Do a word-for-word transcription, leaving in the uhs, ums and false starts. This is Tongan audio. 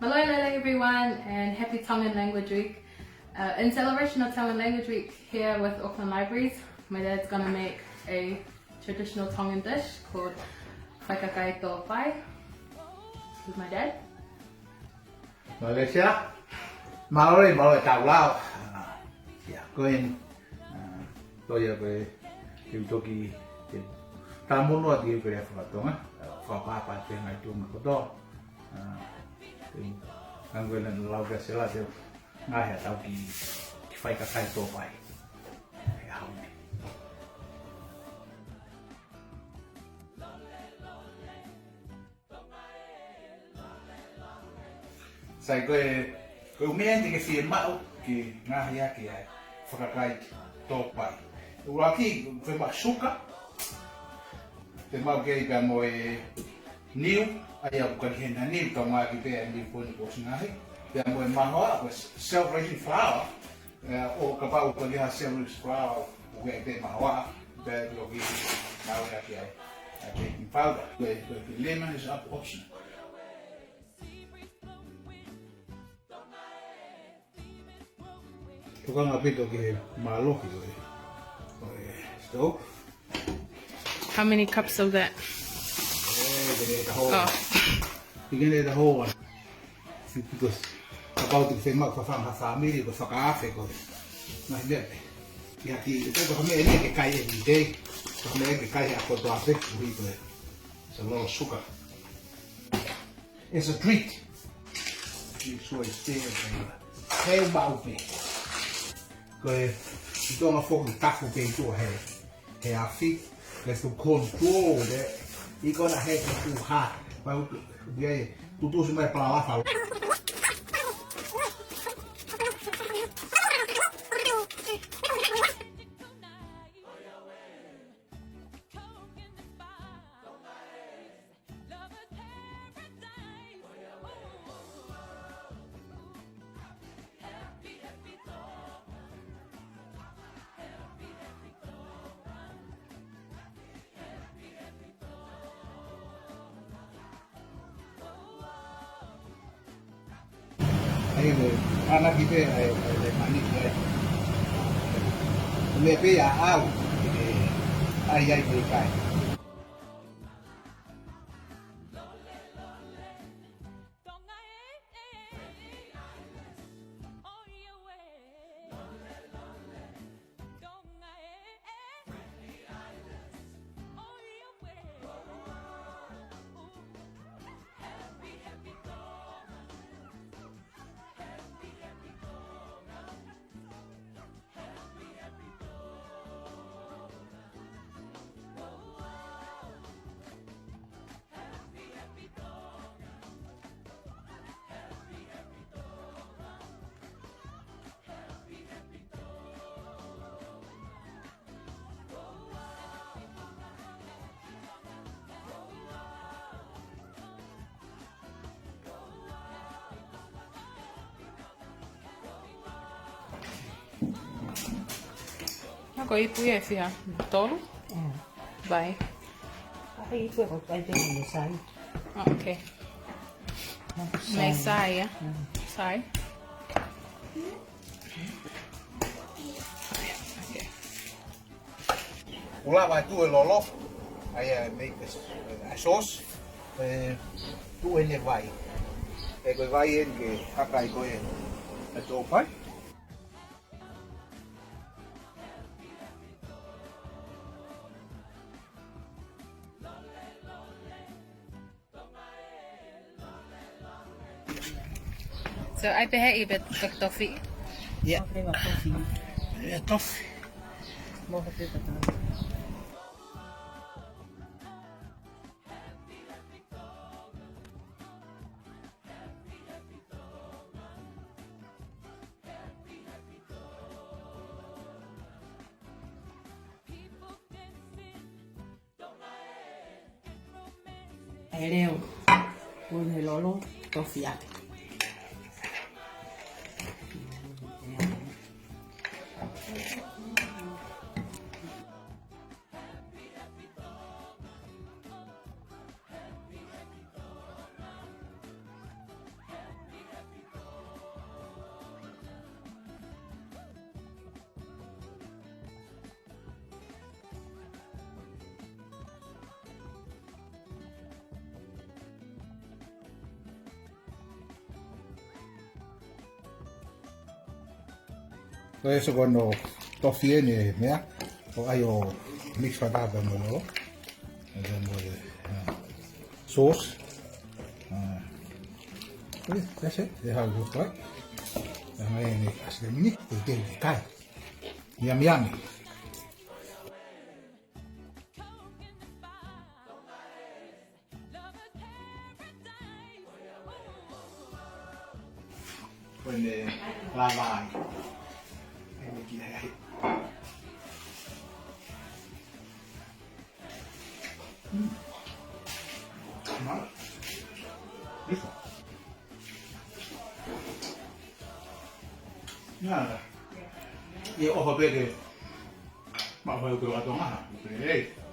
Hello, hello everyone, and happy Tongan Language Week. Uh, in celebration of Tongan Language Week here with Auckland Libraries, my dad's gonna make a traditional Tongan dish called faikakai tōpai. This is my dad. Malaysia. Mālō, mālō e tau lao. Ah, yeah, ko eni. Ah, ko ia ko e, te u toki, te u tāmono atu ki he Lea Faka-Tonga. Ah, fakapapau atu ki he ngaahi tuʻunga kotoa. Ah, te u, hangē ko e lau ʻa Sela, te u ngaohi ʻa e tau ki, ki faikakai tōpai. He ʻaho ni. Sai, ko e, ko e ʻū meʻa eni te ke fiemaʻu ke ngaohi ʻaki ʻa e faikakai tōpai. ʻUluaki, fiemaʻu suka, fiemaʻu ke ʻi ai pea mo e niu, ʻa ia ʻoku kali hena niu, tau ngāueʻaki pē ʻa e niu ko eni kuo ʻosi ngaohi, pea mo e mahoa, ko e self-raising flour, ē, ʻo kapau ʻoku ʻikai ha self-raising flour, ʻoku ʻi ai pē mahoa, pea ʻoku toki ngāueʻaki ʻa e, ʻa e baking powder. Ko e, ko e lemon is op-, optional. Tokanga ʻaupito ki he mālohi ʻo e, ʻo e stove. How many cups of that? Eh, you can add the whole one. Oh. You can add the whole one. Because kapau te ke fiemaʻu ke fafanga ha fāmili, ko e fakaafe ko e ngaahi meʻa pē. ʻIa ki, ko e, ko e meʻa eni ke kai every day. Ko e meʻa ke kai he ʻaho kotoa pē, ʻuhi ko e, it's a lot of sugar. It's a treat. Make sure it's there, baby. He maʻu pē. Ko e, ʻi Tonga foki taku pē ʻi tuʻa he, he afi. Ko e to control that. He gonna have it too hot. But, yeah, tutusi mai palalafa. ʻA ia ko e, ʻanaki pē ʻa e, ʻa e, ʻa e mani ki ai. Meʻa pē ia ʻaʻau, ē, ʻai ai pē kai. Ko e ipu ia ʻe fiha? Tolu? Mm. Vai. ʻAi, ipu ʻe ko e kai te ne sai. Oh, okay. Mei sai. Sai, ia? Mm. Sai. Okay. ʻOku lava ʻo tuʻu e lolo, ʻa ia ʻe make a sauce, ʻe tuʻu ʻene vai. Ē, ko e vai eni ke haka ai ko ē ʻa e tōpai. So, ʻai pē heni pea toki tofi? Yeah. Tofi, tofi. Yeah, tofi. Mo ka pē ka. ʻE leo, ko e lolo, tofi atu. Ko e soko no tofi ʻeni e meʻa, ʻo ʻai ʻo mix fakataha mo e lolo. ʻE mo e, ah, sauce. Ah. Eh, that's it. They have a good fry. And then they ask them, "Ni, we did it, kai." Yum, yummy. Ko ʻene lālā. ʻEne ki ai. Mm. Mara. Ifa. Nā. ʻIo, ʻoho pē ke. Maʻu hoi ke ʻato ngaha. Pē.